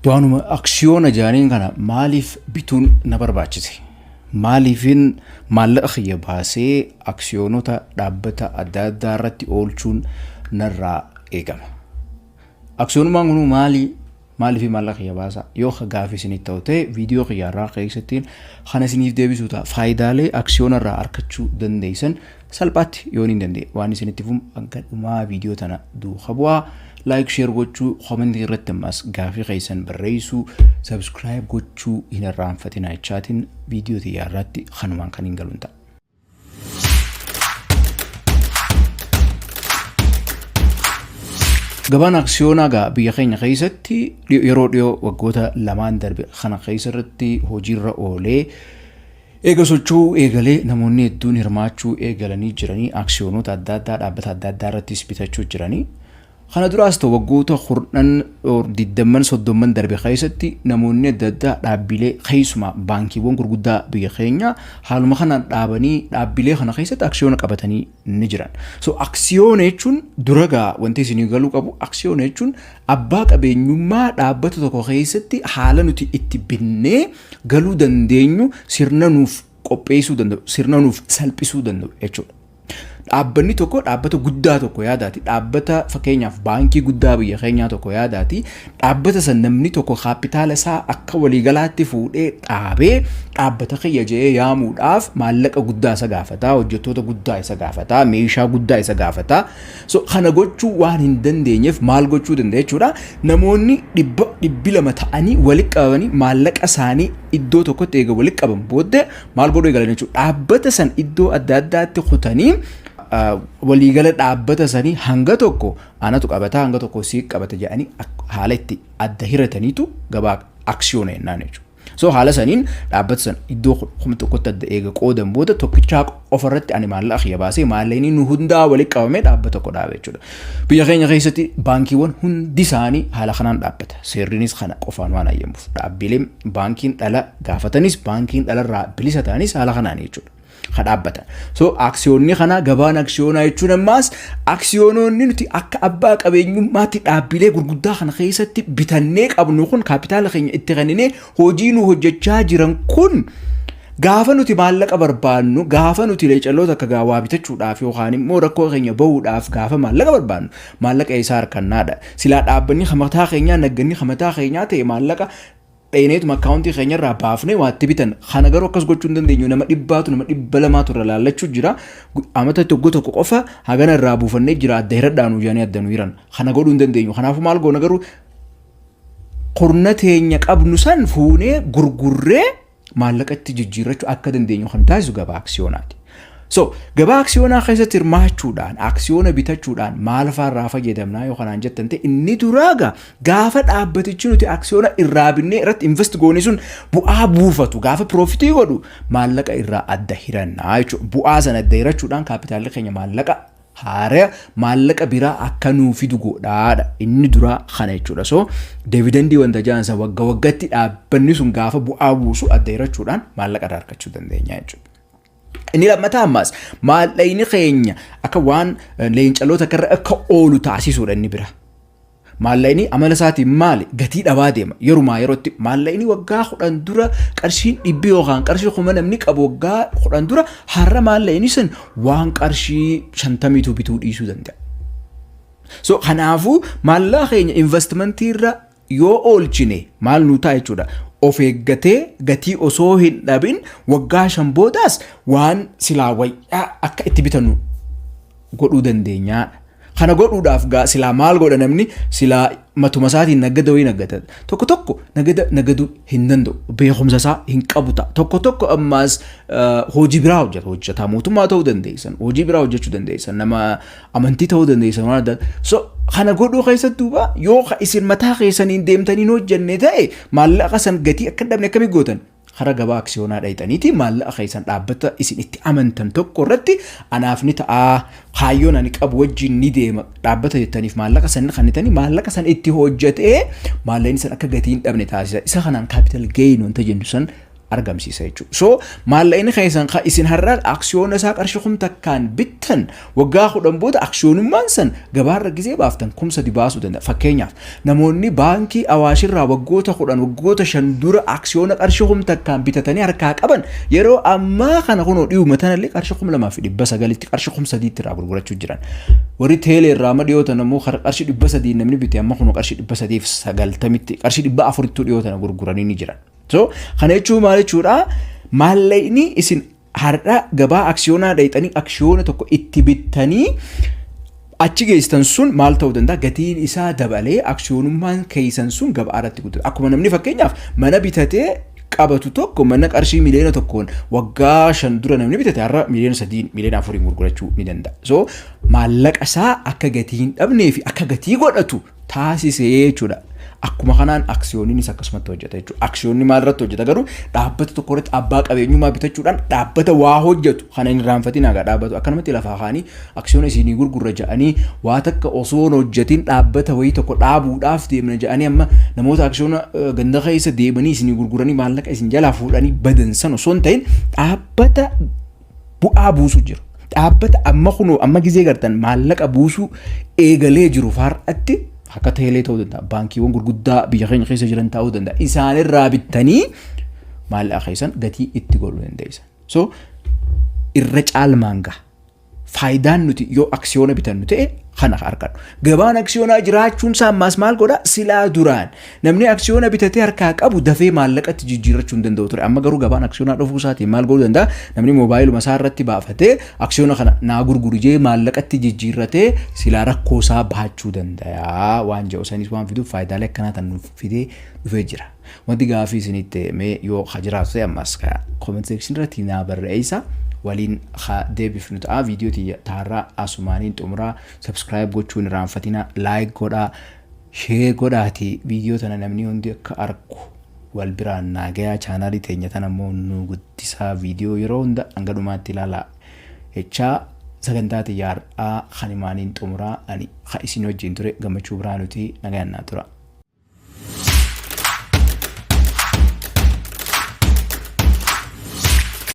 Waanuma aksiyoona jaaniin kana maaliif bituun na barbaachise? Maaliifin maallaqa kiyya baasee aksiyoonota dhaabbata adda addaa irratti oolchuun narraa eegama? Aksiyoonummaan kunuu maali? Maaliif maallaqa kiyya baasa? Yoo ka gaafii isinitti ta'u ta'e, viidiyoo kiyya irraa keessattiin kana isiniif deebisuu ta'a. Faayidaalee aksiyoona irraa argachuu dandeessan salphaatti yoo hin danda'e waan isinitti fumu hanga dhumaa viidiyoo tana duuka bu'aa. Like, share gochuu, comment irratti ammas gaafii keessan barreessuu, subscribe gochuu hin irraanfatinaa jechaatiin viidiyoo tiyyaa irratti kanumaan kan hin galuun ta'a. Gabaan aksiyoonaa gaa biyya keenya keessatti yeroo dhiyoo waggoota 2n darbe kana keessa irratti hojiirra oolee eega socho'uu eegalee namoonni hedduun hirmaachuu eegalanii jiranii, aksiyoonota adda addaa dhaabbata adda addaa irrattis bitachuu jiranii. Kana duraas ta'u waggoota 10, 20, 30n darbe keessatti namoonni adda addaa dhaabbilee, keessumaa baankiiwwan gurguddaa biyya keenyaa, haaluma kanaan dhaabanii dhaabbilee kana keessatti aksiyoona qabatanii ni jiran. So aksiyoona jechuun dura gaa wanti isinii galuu qabu, aksiyoona jechuun abbaa qabeenyummaa dhaabbata tokko keessatti haala nuti itti binnee galuu dandeenyu sirna nuuf qopheessuu danda'u, sirna nuuf salphisuu danda'u jechuudha. Dhaabbanni tokko, dhaabbata guddaa tokko yaadaati. Dhaabbata fakkeenyaaf baankii guddaa biyya keenyaa tokko yaadaati. Dhaabbata san namni tokko kaapitaala isaa akka waliigalaatti fuudhee dhaabee dhaabbata kiyya jedhee yaamuudhaaf maallaqa guddaa isa gaafata, hojjettoota guddaa isa gaafata, meeshaa guddaa isa gaafata. So kana gochuu waan hin dandeenyeef maal gochuu danda'a jechuudha. Namoonni 100, 200 ta'anii walitti qabamanii maallaqa isaanii iddoo tokkotti eega walitti qaban booddee maal godhuu eegalan jechuudha. Dhaabbata san iddoo adda addaatti kutanii waliigala dhaabbata sanii hanga tokko anatu qabata, hanga tokko sii qabata jedhanii haala itti adda hirataniitu gabaa aksiyoona jennaan jechuudha. So haala saniin dhaabbata san iddoo 1000tti adda eega qoodan booda tokkichaa qofa irratti ani maallaqa kiyya baasee maallaqni nu hundaa walitti qabamee dhaabbata tokko dhaabe jechuudha. Biyya keenya keessatti baankiiwwan hundi isaanii haala kanaan dhaabbata. Seerrinis kana qofaan waan hayyamuuf. Dhaabbileen baankiin dhala gaafatanis, baankiin dhalarraa bilisa ta'anis haala kanaan jechuudha. Ka dhaabbatan. So aksiyoonni kana, gabaan aksiyoonaa jechuun ammaas aksiyoononni nuti akka abbaa qabeenyummaatti dhaabbilee gurguddaa kana keessatti bitannee qabnu kun, kaapitaala keenya itti kenninee hojii nu hojjechaa jiran kun, gaafa nuti maallaqa barbaannu, gaafa nuti leecalloota akka gaawaa bitachuudhaaf yookaan immoo rakkoo keenya bahuudhaaf gaafa maallaqa barbaannu, maallaqa isaa harkannaadha. Silaa dhaabbanni mataa keenyaa, nagganni mataa keenyaa ta'e, maallaqa dheeneetuma akkaawuntii keenya irraa baafnee waa itti bitan. Kana garuu akkas gochuu hin dandeenyu. Nama 100tu, nama 200tu irra laallachuu jira. Amata tokko tokko qofa hagana irraa buufannee jira, adda hiradhaanu jedhanii adda nu hiran. Kana godhuu hin dandeenyu. Kanaafuu maal goona garuu? Kurna teenya qabnu san fuunee gurgurree maallaqa itti jijjiirrachuu akka dandeenyu kan taasisu gabaa aksiyoonaati. So gabaa aksiyoonaa keessatti hirmaachuudhaan, aksiyoona bitachuudhaan maal fa'aa irraa fayyadamnaa yoo kanaan jettan ta'e, inni duraa gaa gaafa dhaabbatichi nuti aksiyoona irraa binnee irratti invest goone sun bu'aa buufatu, gaafa piroofitii godhu, maallaqa irraa adda hirannaa jechuudha. Bu'aa sana adda hirachuudhaan kaapitaalli keenya maallaqa haaraa, maallaqa biraa akka nuu fidu godhaadha. Inni duraa kana jechuudha. So dividendii wanta jaansa wagga waggatti dhaabbanni sun gaafa bu'aa buusu adda hirachuudhaan maallaqa irraa argachuu dandeenya jechuudha. Inni lammataa ammaas maallaqni keenya akka waan leencaloota akka irra akka oolu taasisuudha inni bira. Maallaqni amala isaatiin maali? Gatii dhabaa deema. Yerumaa yerootti maallaqni waggaa 10 dura qarshiin dhibbi yookaan qarshii 1000 namni qabu waggaa 10 dura, har'a maallaqni sun waan qarshii 50tu bituu dhiisuu danda'a. So kanaafuu maallaqa keenya investimentii irra yoo oolchine maal nuu ta'a jechuudha. Of eeggatee gatii osoo hin dhabin waggaa 5 boodaas waan silaa wayyaa akka itti bitannu godhuu dandeenyaadha. Kana godhuudhaaf gaa silaa maal godha namni? Silaa matuma isaatiin naggada wayii naggata. Tokko tokko nagada nagaduu hin danda'u. Beekumsa isaa hin qabu ta'a. Tokko tokko ammaas hojii biraa hojjeta. Hojjetaa mootummaa ta'uu dandeessan. Hojii biraa hojjechuu dandeessan. Nama amantii ta'uu dandeessan waan adda. So kana godhuu keessatti duuba yoo isin mataa keessaniin deemtanii hin hojjenne ta'e, maallaqa san gatii akka hin dhabne akkamii gootan? Karaa gabaa aksiyoonaa dhayxaniiti maallaqa keessan dhaabbata isin itti amantan tokko irratti, anaaf ni ta'a, kaayyoon ani qabu wajjin ni deema dhaabbata jettaniif maallaqa san kennitanii, maallaqa san itti hojjetee maallaqni san akka gatii hin dhabne taasisa. Isa kanaan capital gain wanta jennu san argamsiisa jechuudha. So maallaqni keessan kan isin har'a aksiyoona isaa qarshii 1000n bittan waggaa 10 booda aksiyoonummaan san gabaarra gizee baaftan 3000 baasuu danda'a. Fakkeenyaaf, namoonni baankii Awaashirraa waggoota 10, waggoota 5 dura aksiyoona qarshii 1000n bitatanii harkaa qaban yeroo ammaa kana kunoo dhiyuma tanallee qarshii 2900tti, qarshii 3000tti irraa gurgurachuu jiran. Warri teelee irraa amma dhiyootan ammoo qarshii 300 namni bite amma kunoo qarshii 390tti, qarshii 400ttuu dhiyootana gurguranii ni jiran. So kana jechuun maal jechuudha? Maallaqni isin har'a gabaa aksiyoonaa dhayxanii aksiyoona tokko itti bittanii achi geessitan sun maal ta'uu danda'a? Gatiin isaa dabalee aksiyoonummaan keessan sun gabaa irratti guddata. Akkuma namni fakkeenyaaf mana bitatee qabatu tokko, mana qarshii 1 miiliyoona waggaa 5 dura namni bitate har'a 3 miiliyoona, 4 miiliyoona gurgurachuu ni danda'a. So maallaqa isaa akka gatii hin dhabnee fi akka gatii godhatu taasisee jechuudha. Akkuma kanaan aksiyooniinis akkasumatti hojjeta jechuudha. Aksiyoonni maal irratti hojjeta garuu? Dhaabbata tokko irratti abbaa qabeenyummaa bitachuudhaan dhaabbata waa hojjetu kana hin irraanfatin. Haga dhaabbatu akkanumatti lafaa kaanii aksiyoona isinii gurgurra jedhanii, waa takka osoo hin hojjetin dhaabbata wayii tokko dhaabuudhaaf deemna jedhanii, amma namoota aksiyoona ganda keessa deemanii isinii gurguranii maallaqa isin jalaa fuudhanii badan san osoo hin ta'in, dhaabbata bu'aa buusu jiru. Dhaabbata amma kunoo amma gizee gartan maallaqa buusuu eegalee jiru faar'atti akka teelee ta'uu danda'a. Baankiiwwan gurguddaa biyya keenya keessa jiran ta'uu danda'a. Isaanirraa bittanii maallaqa keessan gatii itti godhuu dandeessan. So irra caalmaan gaha. Faayidaan nuti yoo aksiyoona bitannu ta'e kana argannu. Gabaan aksiyoonaa jiraachuun isaa ammaas maal godha? Silaa duraan namni aksiyoona bitatee harkaa qabu dafee maallaqatti jijjiirrachuu hin danda'u ture. Amma garuu gabaan aksiyoonaa dhufuu isaatiin maal godhuu danda'a? Namni moobaayiluma isaa irratti baafatee aksiyoona kana naa gurguru jee maallaqatti jijjiirratee silaa rakkoo isaa bahachuu danda'a waan jedhu sanis waan fiduuf, faayidaalee akkanaa tan nuuf fidee dhufee jira. Wanti gaafii isinitti mee yoo ha jiraatu ta'e ammas comment section irratti naa barreessa, waliin ha deebifnu ta'a. Viidiyoo tiyya taarraa asumaaniin xumuraa. Subscribe gochuun irraanfatina, like godhaa, share godhaati viidiyoo tana namni hundi akka arku wal biraan naa gayaa. Chaanaalii teenya tana immoo nu guddisaa, viidiyoo yeroo hunda hanga dhumaatti ilaalaa jechaa, sagantaa xiyyaarraa kan himaaniin xumuraa. Ani ha isin wajjin ture Gammachuu Biraanuti. Nagaan naa tura.